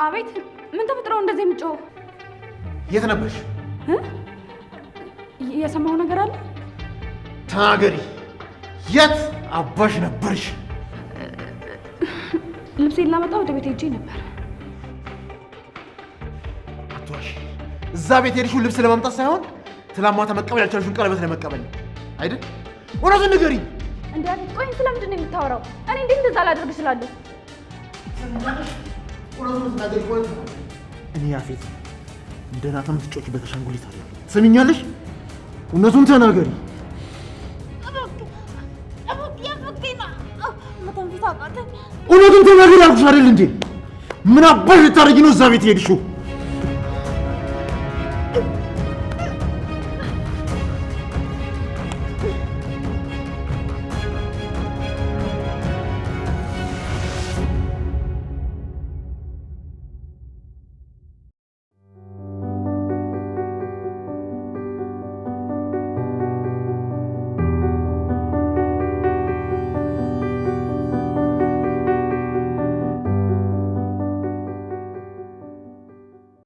አቤት፣ ምን ተፈጥሮ እንደዚህ የምጮኸው? የት ነበርሽ? የሰማው ነገር አለ? ተናገሪ። የት አባሽ ነበርሽ? ልብሴን ላመጣ ወደ ቤት ሄጄ ነበር። አትዋሽ። እዛ ቤት ሄድሽው ልብስ ለማምጣት ሳይሆን ትላንት ማታ መቀበል ያልቻልሽውን ቀለበት ለመቀበል ነው አይደል? እውነቱን ንገሪኝ። እንዴ አቤት፣ ቆይ ስለምንድን ነው የምታወራው? እኔ እንዴት እንደዛ ላደርግ እችላለሁ? እውነቱን ተናገሪ። ከሆነ እኔ ያፌት እንደ ናታ የምትጫወቺበት አሻንጉሊት አይደለም። ትሰሚኛለሽ? እውነቱን ተናገሪ። እውነቱን ተናገሪ አልኩሽ አይደል እንዴ? ምን አባሽ ልታደርጊ ነው እዛ ቤት የሄድሽው?